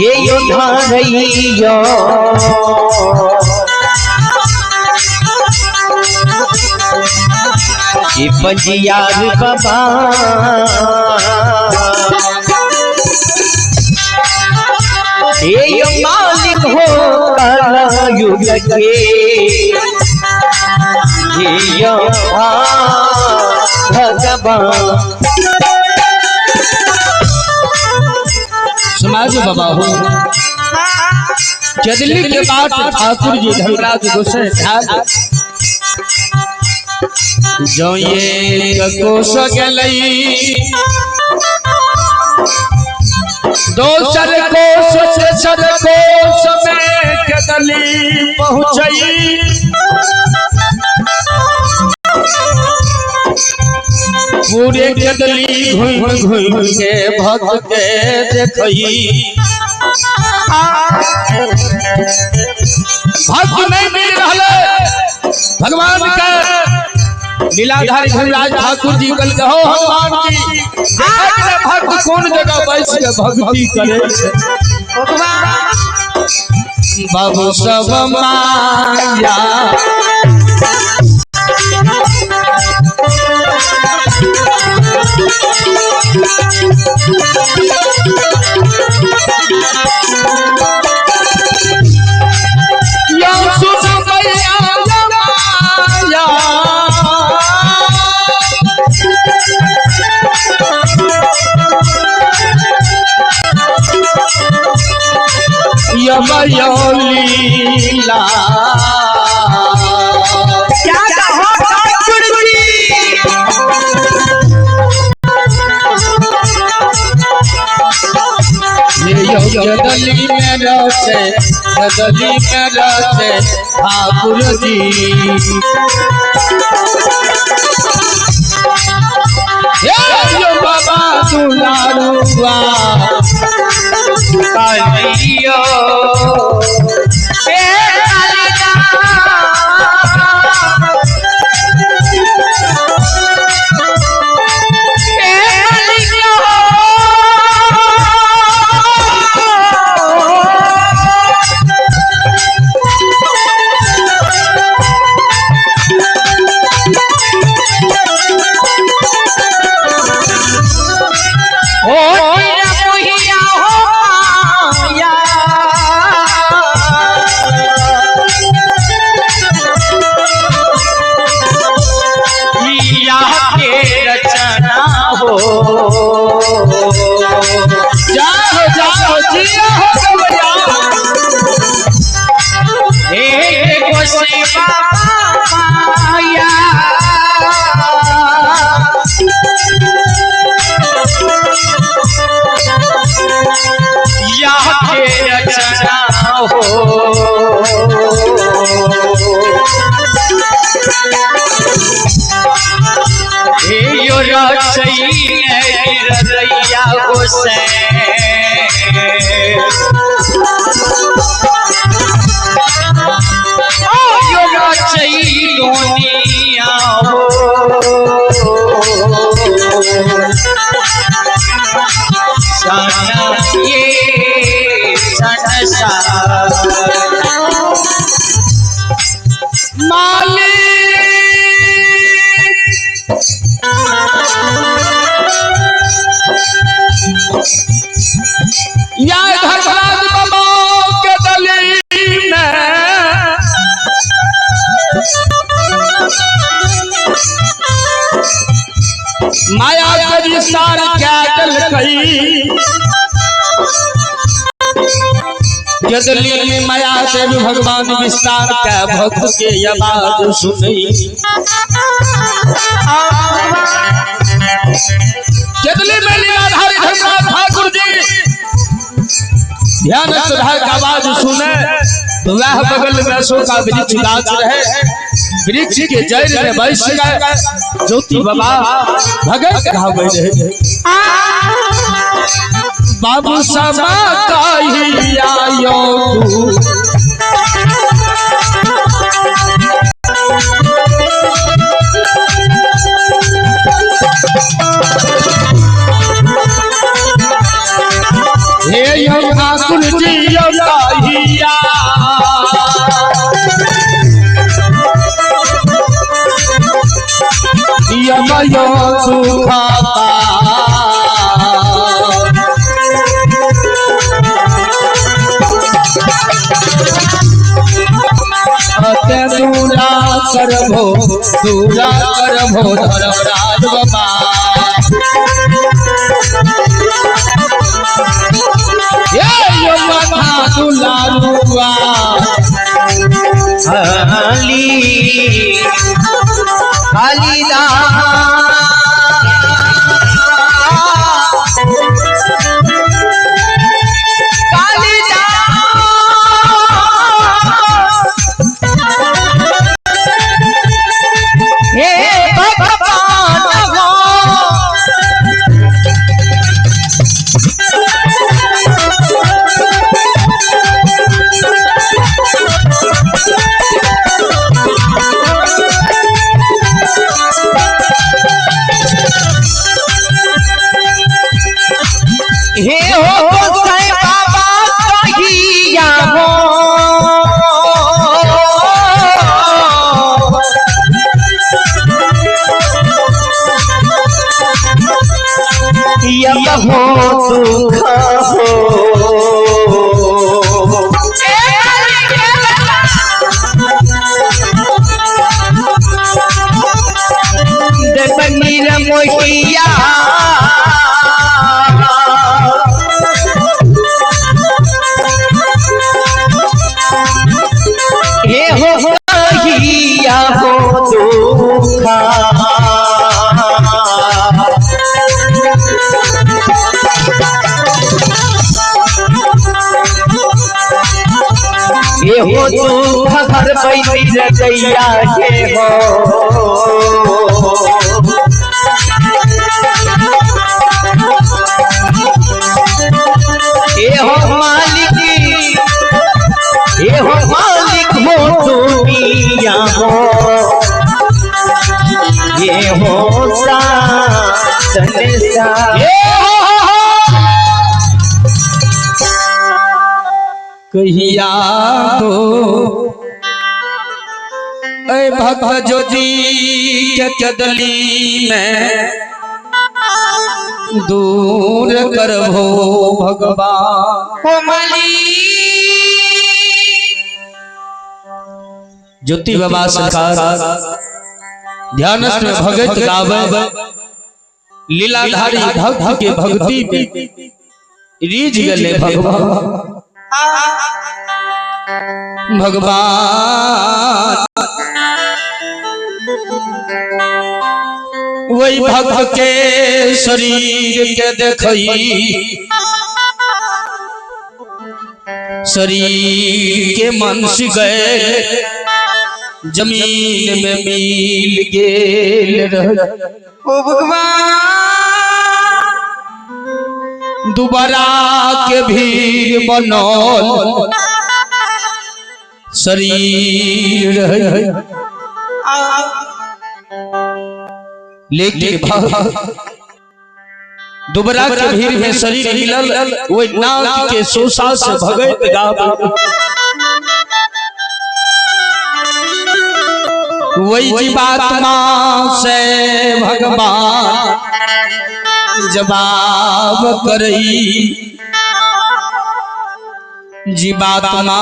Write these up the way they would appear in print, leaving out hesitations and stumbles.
ये यो धारैयो ये पंजियार बाबा ये यो मालिक हो कलयुग के ये यो भगवान। समाज बाबा हो जदली के बाद ठाकुर जी धर्मराज गोसाई ठाकुर जो ये कोस गलई दोसर कोस तेसर कोस में कदली पहुंचई पूरे कदली घूम घूम के भक्त के देखई भक्त नहीं मिल रहा भगवान का लीलाधारी धर्मराज ठाकुर जी कल कहो हनुमान जी देखा भक्त कौन जगह बैस के भक्ति करे बाबू सब माया लीला क्या कहो ठाकुर जी जदली में रचे जदली में रचे ठाकुर जी ये बाबा दुलारुआ कालियो माया के विस्तार क्या कई जदली में माया से भी भगवान विस्तार क्या भक्त के आवाज सुनई जदली में लीलाधारी धर्मराज ठाकुर जी ध्यान सुधा का आवाज सुने तो वह बगल में अशोका वृक्ष गाछ रहे वृक्ष के जड़ में बैस गए ज्योति बाबा भगत गावे रहे बाबू समा कही आयो हे यो ठाकुर यमयो सुखाता दूरा करभो धर्मराज बाबा ये यो दुलारुआ अली हे हो साईं बाबा कहिया हो यम हो दुख हो देवनीर मोहिया हे हो कहिया हो दुखा ये हो दुख हर बैर दैया के हो ये हो मालिक ये हो मालिक हो दुनिया हो ये हो सा ये हो कहिया तो ऐ भक्त ज्योति के कदली में दूर करभो भगवान ज्योति बाबा सरकार ध्यानस्थ में भगत गावे लीलाधारी भक्त के भक्ति में रीझ गले भगवान भगवान वही भक्त के शरीर के देखई शरीर के मन गए जमीन में मिल गेल रह ओ भगवान दोबारा के भीड़ बनल शरीर रहे लेकिन दोबारा के भीड़ में शरीर मिलल वही नाक के सोसा से भगत गावे वही जीवात्मा से भगवान जवाब करई जीवात्मा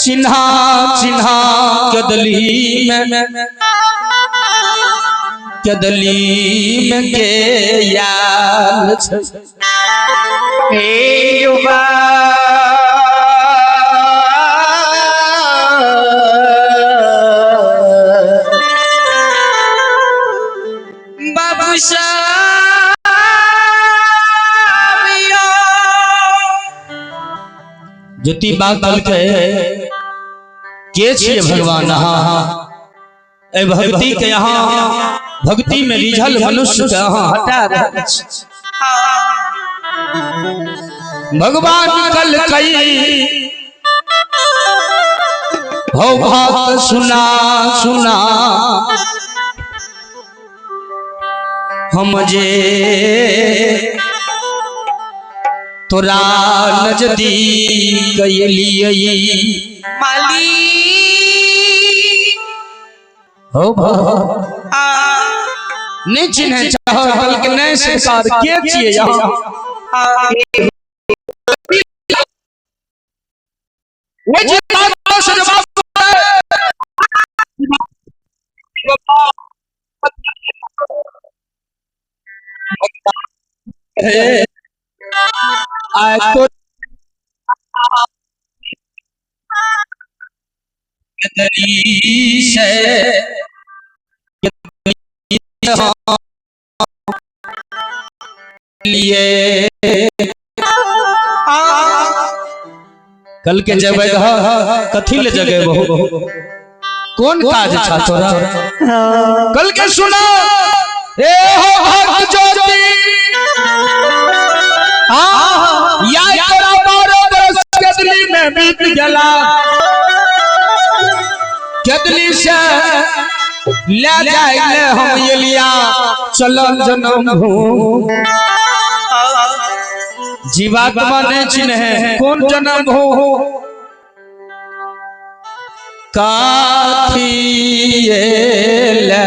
चिन्हा चिन्हा कदली में के याल हे युवा बाबू ज्योति बाग के छिए भगवान हाँ ए भक्ति के यहाँ भक्ति में रिझल मनुष्य के यहाँ हटा भगवान कल कई हो भात सुना सुना हम जे तोरा नजदीक अलियै माली हो नहीं चिन्ह चाहो बल्कि नहीं सरकार के छिए यहाँ वो जीवात्मा से जवाब आए तो से लिए कल के जब कथी ले जगह बहु कौन काज छा तोरा कल के सुना ए हो भक्त ज्योति या तोरा 12 बरस केदली में बीत गेला केदली से ले जाए हम एलिया चलल जन्म भू जीवात्मा नहीं चिन्ह कौन जन्म हो काथी ले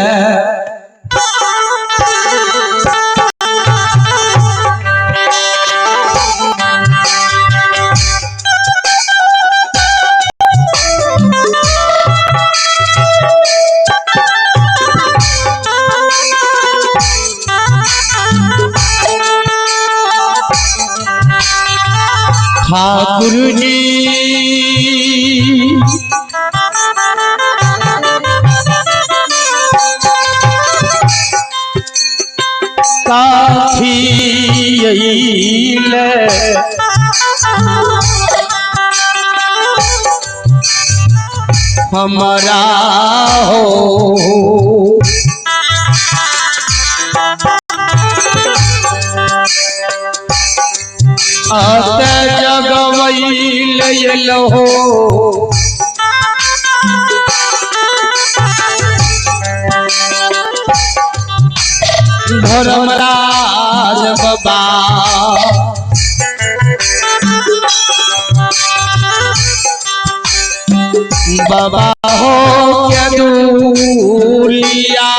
ठाकुर जी काथी ले हमारा हो आत जगवैल हो धर्मराज बाबा बाबा हो के दूलिया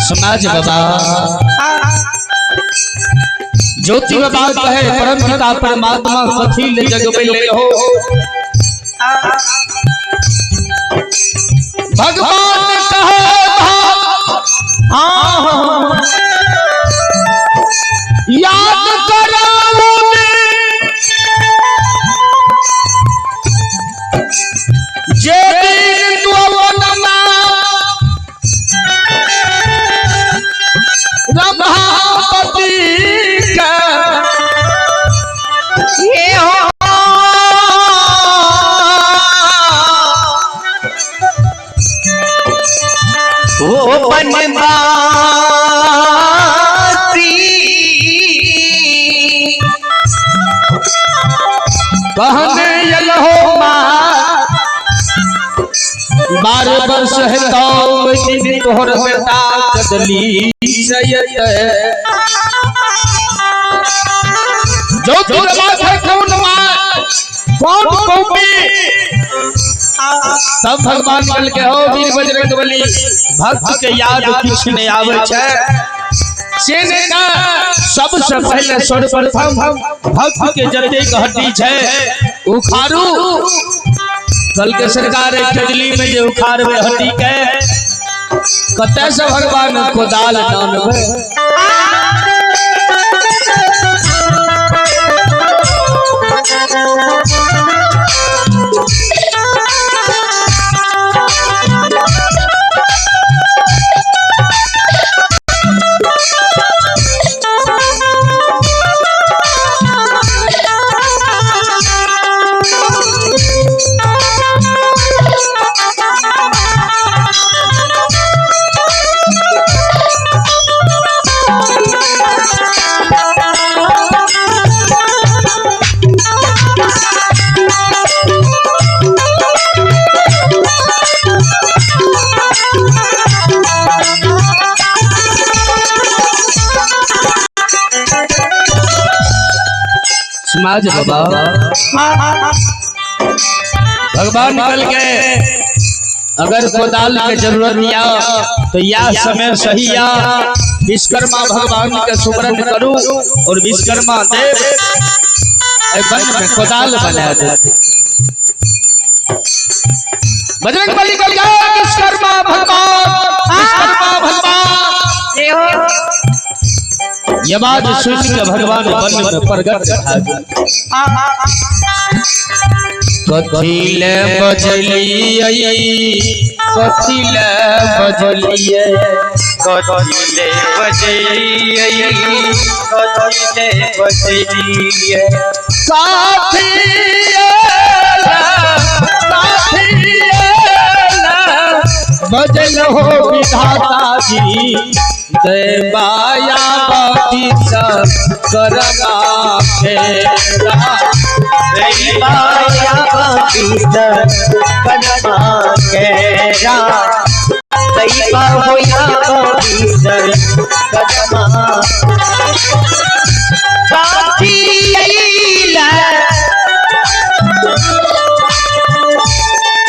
समाज बाबा ज्योति बाबा कहे परम पिता परमात्मा कथी ले जगबे ले हो। भगवान कहे याद करो जे दिन तू रमापति के ये हो वो बनवासी कहने यल हो 12 वर्ष है तो तोहर बेटा कदली ज्योति बात है कौन माँ कौन कौपी। तब भगवान बोल के हो वीर बजरंग बली भक्त के याद किछु नहीं आवे छे से ने का सबसे पहले सर्वप्रथम भक्त के जतेक हड्डी छे उखाड़ू। कल के सरकार कजली में जे उखाड़बे हड्डी के कतय से भगवान कोदाल डालबे। समाज बाबा भगवान निकल के अगर कोदाल के जरूरत या तो या समय सही या विश्वकर्मा भगवान के सुमरन करू और विश्वकर्मा देव वन में कोदाल बना दे। बजरंग बली कल गए विश्वकर्मा भगवान विश्वकर्मा भगवान। ये बात सुन के भगवान वन में प्रकट कथिले बजलियै कथिले बजलियै कथिले बजलियै कथिले बजलियै बजल हो विधाता जी जय माया बाती सब करमा फेरा जय माया बाती सब करमा फेरा जय माया बाती सब करमा काथी अइला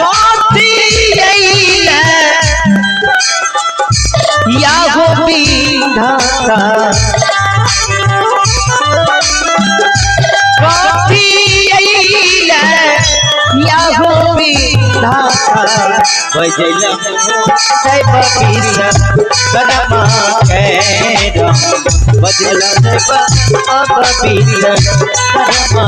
काथी अइला या हो विधाता काथी अइला या हो विधाता बजल जय बबीसा कदमा केरा बजल जय बबीसा कदमा।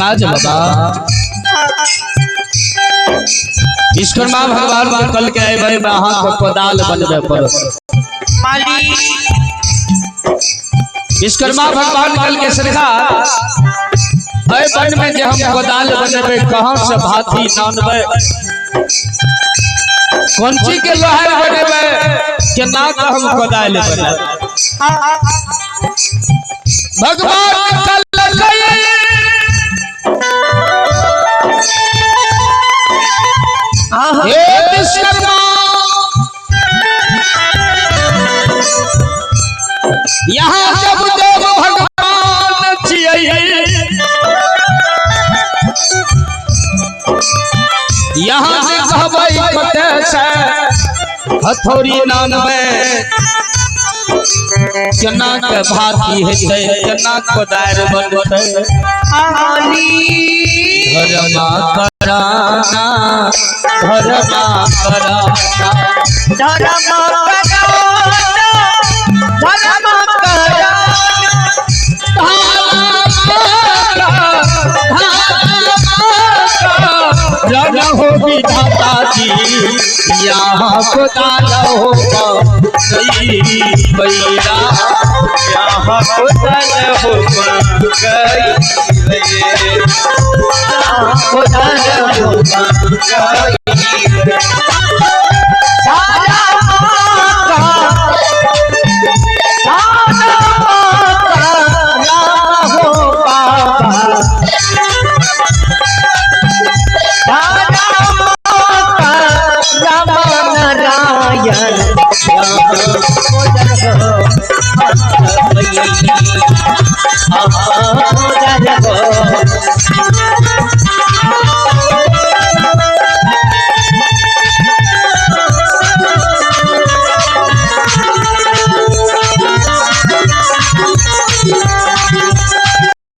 धर्मराज बाबा विश्वकर्मा भगवान के कल के आए में अहाँ के कोदाल बनबे पड़त। विश्वकर्मा भगवान कल के सरकार अय वन में जे हम कोदाल बनबे कहाँ से भाथी नानबे, कौन चीज के लोहार बनेबे, केना के हम कोदाल बनाबे। भगवान कल हे विश्वकर्मा यहाँ जब देव भगवान छियै यहाँ जे कहबै कतऽ से हथौड़ी नानबै, केना के भाती हेतै, केना कोदारि बनतै। धर्मा कराना, धर्मा कराना, धर्मा कराना, धर्मा कराना हो विधाता जी यहाँ कोदाल हो गई बैरा, यहाँ कोदाल हो गई कोदाल हो गई।